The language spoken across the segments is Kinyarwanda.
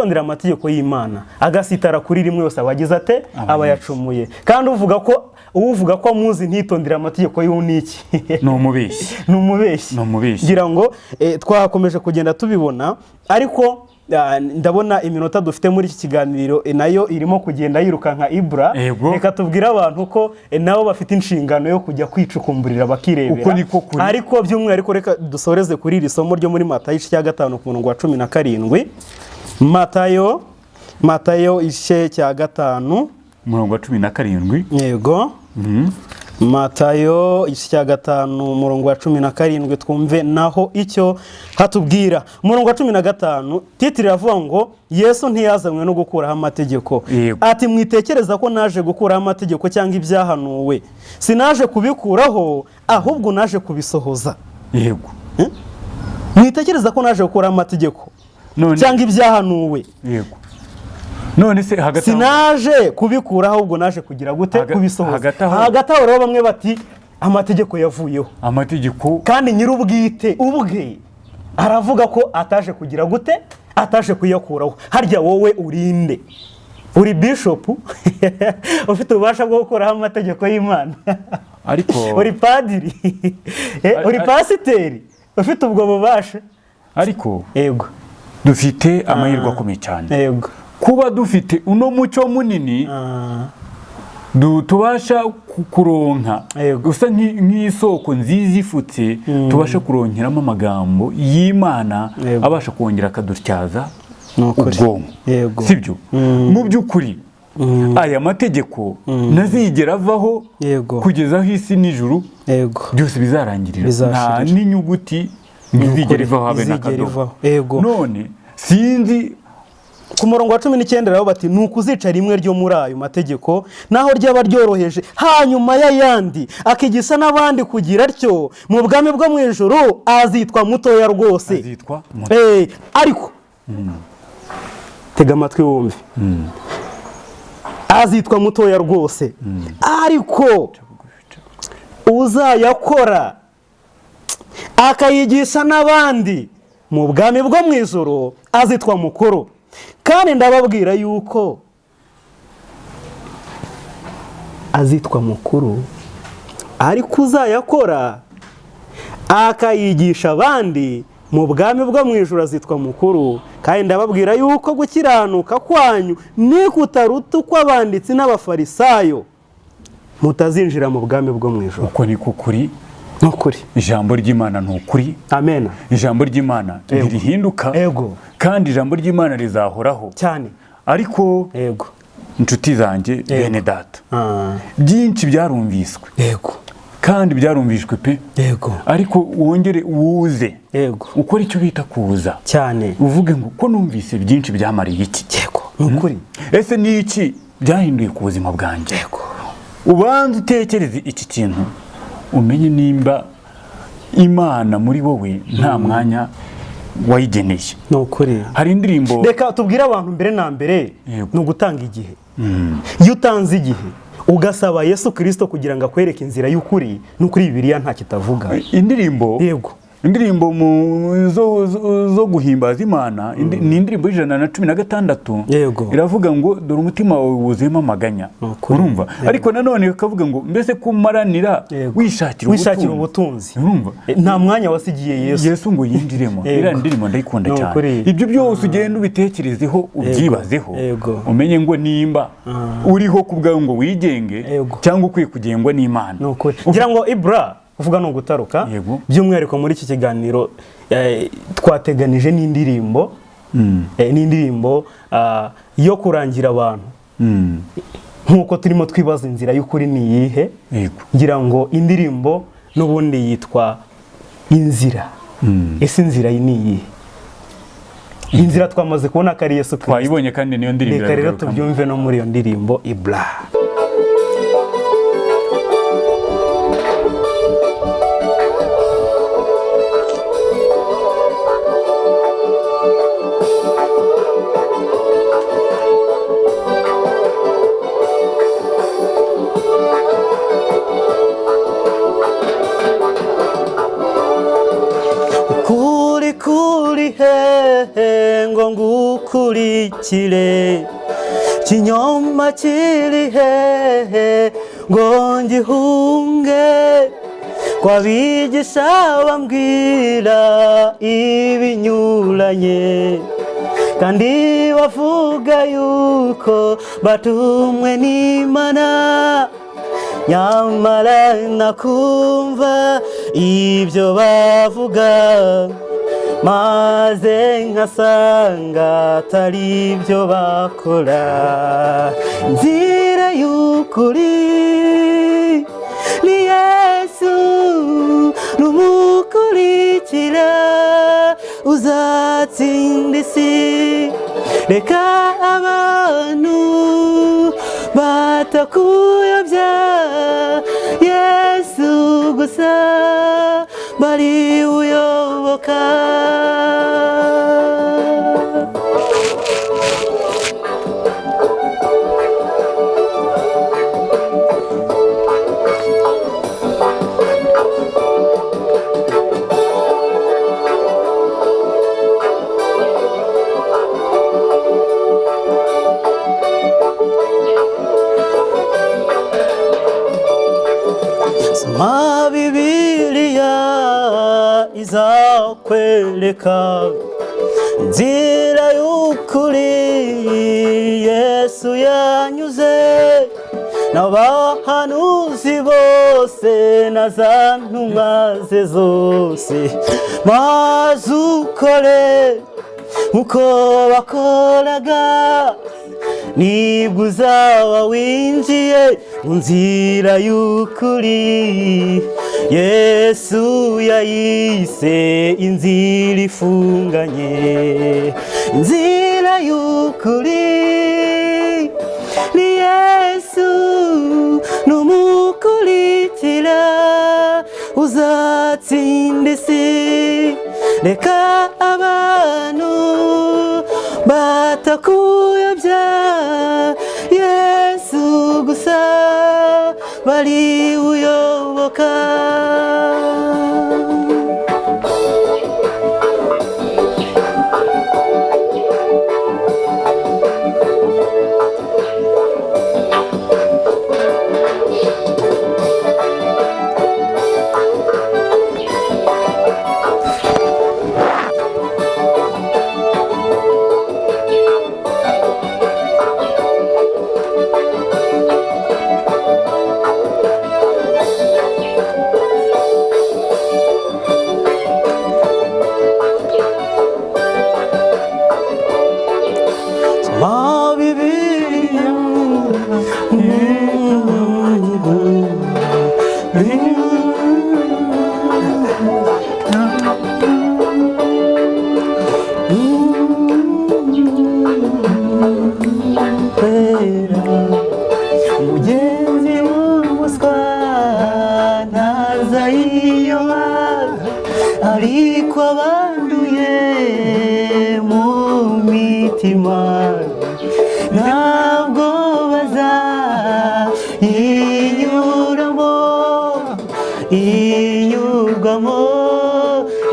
Utitondera amategeko y'Imana agasitara kuri rimwe yose aba agize ate? Aba yacumuye. Kandi uvuga ko amuzi ntitondera amategeko y'uniki ni umubeshyi. Ni umubeshyi. Ni umubeshyi. Ngira ngo twakomeje kugenda tubibona, ariko ndabona iminota dufite muri iki kiganiro nayo irimo kugenda yirukanka Ibura. Yego. Reka tubwire abantu ko nabo bafite inshingano yo kujya kwicukumburira bakirebera. Uko niko kuri. Ariko by'umwihariko reka dusoreze kuri iri somo ryo muri Matayo igice cya 5 ku murongo wa 17. Matayo igice cya 5 umurongo wa 17. Yego. Matayo igice cya 5 umurongo wa 17, twumve naho icyo hatubwira. Umurongo wa 15 titire iravuga ngo Yesu ntiyazanywe no gukuraho amategeko. Yego. Ati mwitekereza ko naje gukuraho amategeko cyangwa ibyahanuwe, sinaje kubikuraho ahubwo naje kubisohoza. Yego. Mwitekereza ko naje gukuraho amategeko cyangwa ibyahanuwe. Yego. None se hagati aho sinaje kubikuraho ahubwo naje kugira gute? Kubisohoza. Hagati aho rero bamwe bati amategeko yavuyeho. Amategeko kandi nyir'ubwite ubwe aravuga ko ataje kugira gute? Ataje kuyakuraho. Harya wowe urinde? Uri bishop ufite ububasha bwo gukuraho amategeko y'Imana? Ariko uri padiri? Uri pasiteri ufite ubwo bubasha? Ariko yego, dufite amahirwe akomeye cyane. Yego. Kuba dufite uno mucyo munini tubasha kuronka usa nk'isoko nziza ifutse, tubasha kuronkeramo amagambo y'Imana abasha kongera akadutyaza ubwonko. Sibyo? Mu by'ukuri aya mategeko ntazigera avaho kugeza aho isi n'ijuru byose bizarangirira, nta n'inyuguti ntizigera ivaho habe n'akadomo. None sinzi. Ku murongo wa 19 rero bati ni ukuzica rimwe ryo muri ayo mategeko naho ryaba ryoroheje, hanyuma y'ayandi akigisha n'abandi kugira atyo, mu bwami bwo mu ijuru azitwa mutoya rwose. Azitwa muto. Ariko tega amatwi wumve, azitwa mutoya rwose, ariko uzayakora akayigisha n'abandi mu bwami bwo mu ijuru azitwa mukuru. Kandi ndababwira yuko azitwa mukuru, ariko uzayakora akayigisha abandi mu bwami bwo mu ijuru azitwa mukuru. Kandi ndababwira yuko gukiranuka kwanyu nikutaruta ukw'abanditsi n'abafarisayo, mutazinjira mu bwami bwo mu ijuru. Uko niko kuri. Nukuri. Ijambo ry'Imana ni ukuri. Amen. Ijambo ry'Imana ntirihinduka. Yego. Kandi ijambo ry'Imana rizahoraho. Cyane. Ariko yego, inshuti zanjye bene data, byinshi byarumviswe. Yego. Kandi byarumvishwe pe. Yego. Ariko wongere uze. Yego. Ukora icyo bita kuza. Cyane. Uvuge ngo ko numvise byinshi byamariye iki? Yego. Nukuri. Ese ni iki byahinduye ku buzima bwanjye? Yego. Ubanze utekereze iki kintu, umenye nimba Imana muri wowe nta mwanya wayigeneye. Nukuri. Hari indirimbo. Reka tubwire abantu mbere na mbere ni ugutanga igihe. Iyo utanze igihe ugasaba Yesu Kristo kugira ngo akwereke inzira y'ukuri, n'ukuri Bibiliya nta kitavuga. Indirimbo. Yego. Indirimbo zo guhimbaza Imana, ni indirimbo 116. Yego. Iravuga ngo dore umutima wawe wuzuyemo amaganya. Urumva? Ariko nanone ikavuga ngo mbese kumaranira wishakira ubutunzi. Urumva? Nta mwanya wasigiye Yesu. Yesu ngo yinjiremo. Iriya ndirimbo ndayikunda cyane. Ibyo byose ugenda ubitekerezeho, ubyibazeho. Umenye ngo nimba uriho kubwawe ngo wigenge cyangwa ukwiye kugengwa n'Imana. Ngira ngo Ibra uvuga no gutaruka, by'umwihariko muri iki kiganiro twateganije n'indirimbo, n'indirimbo yo kurangira abantu nkuko turimo twibaza inzira y'ukuri ni iyihe. Ngira ngo indirimbo n'ubundi yitwa Inzira. Ese inzira ni iyihe? Inzira twamaze kubona ko ari Yesu Kristo. Twayibonye kandi niyo ndirimbo. Reka rero tubyumve no muri iyo ndirimbo Ibra. Kuri kuri he ngo mukurikire. Kinyoma kiri hehe ngo ngihunge, kwabigisha bambwira ibinyuranye, kandi bavuga yuko batumwe n'Imana, nyamara nakumva ibyo bavuga, maze nkasanga atari ibyo bakora. Inzira y'ukuri ni Yesu, numukurikira uzatsinda isi. Reka abantu batakuyobya, Yesu gusa bari uyoboka. Soma Bibiliya izakwereka inzira y'ukuri Yesu yanyuze, n'abahanuzi bose na za ntumwa ze zose, maze ukore uko bakoraga, nibwo uzaba winjiye mu nzira y'ukuri. Yesu yayise inzira ifunganye, inzira y'ukuri ni Yesu, numukurikira uzatsinda isi. Reka abantu batakuyobya, Yesu gusa bari uyoboka. Umugenzi w'umuswa ntazayiyoba, ariko abanduye mu mitima ntabwo bazayinyuramo, inyurwamo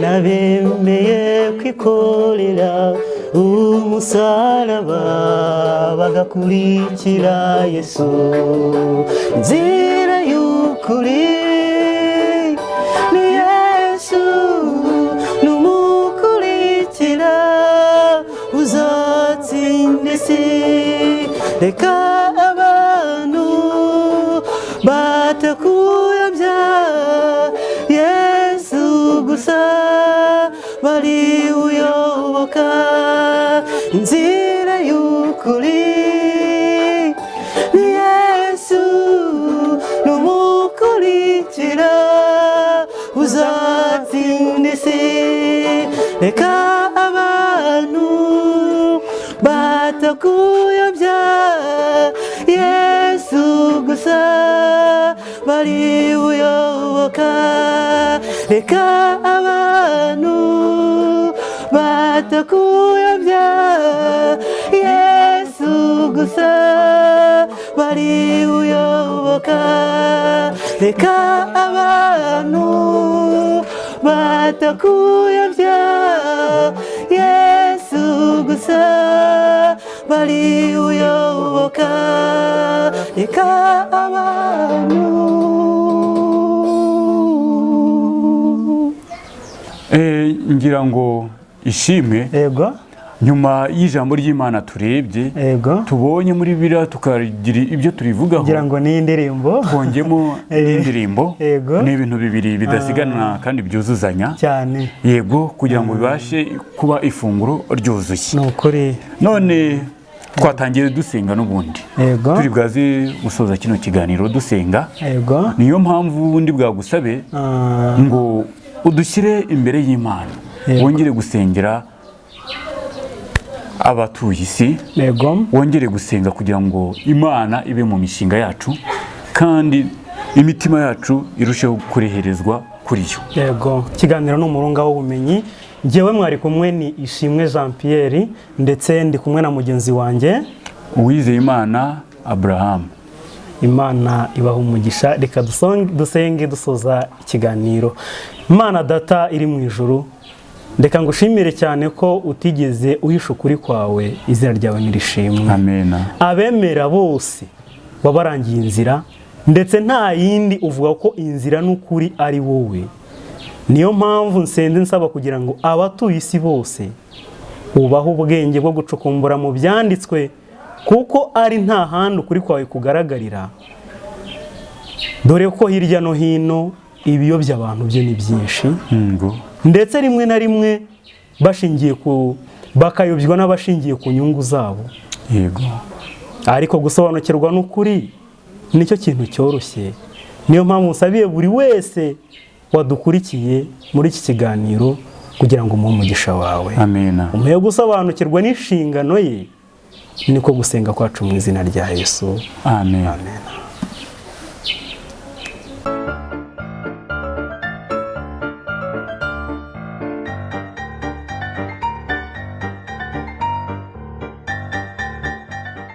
n'abemeye kwikorera umusaraba bagakurikira Yesu. Inzira y'ukuri ni Yesu, numukurikira uzatsinda isi. Reka abantu batakuyobya, Yesu gusa bari uyoboka. Inzira y'ukuri ni Yesu, numukurikira uzatsinda isi. Reka abantu batakuyobya, Yesu gusa bari uyoboka. Reka abantu batakuyobya, Yesu gusa bari uyoboka. Reka abantu batakuyobya, Yesu gusa. bose bariwuyoboka reka abantu. Ngira ngo ishimwe. Yego. Nyuma y'ijambo ry'Imana turebye, yego, tubonye muri Bibiliya tukagira ibyo turivugaho, ngira ngo ni indirimbo twongemo n'indirimbo. Yego. Ni ibintu bibiri bidasiganwa kandi byuzuzanya cyane. Yego, kugira ngo bibashe kuba ifunguro ryuzuye. Ni ukuri. None twatangiye dusenga n'ubundi. Yego. Turi bwaze gusoza kino kiganiro dusenga. Yego. Niyo mpamvu ubundi bwagusabe ngo udushyire imbere y'Imana, wongere gusengera abatuye isi. Yego. Wongere gusenga kugira ngo Imana ibe mu mishinga yacu kandi imitima yacu irusheho kureherezwa kuri yo. Yego. Ikiganiro ni Umurunga w'Ubumenyi. Njyewe mwari kumwe ni Ishimwe Jean Pierre, ndetse ndi kumwe na mugenzi wanjye Uwizeyimana Abraham. Imana ibaha umugisha. Reka dusenge dusoza ikiganiro. Imana Data iri mu ijuru, reka ngushimire cyane ko utigeze uhisha ukuri kwawe, izina ryawe nirishimwe. Amen. Abemera bose wabarangiye inzira, ndetse nta yindi uvuga ko inzira n'ukuri ari wowe. Niyo mpamvu nsenze nsaba kugira ngo abatuye isi bose ubahe ubwenge bwo gucukumbura mu byanditswe, kuko ari nta handi ukuri kwawe kugaragarira. Dore ko hirya no hino ibiyobya abantu byo ni byinshi, ndetse rimwe na rimwe bashingiye ku bakayobywa n'abashingiye ku nyungu zabo. Yego. Ariko gusobanukirwa n'ukuri nicyo kintu cyoroshye. Niyo mpamvu nsabiye buri wese wadukurikiye muri iki kiganiro kugira ngo umuhe umugisha wawe. Amena. Umuhe gusobanukirwa n'inshingano ye. Niko gusenga kwacu mu izina rya Yesu. Amen. Amen.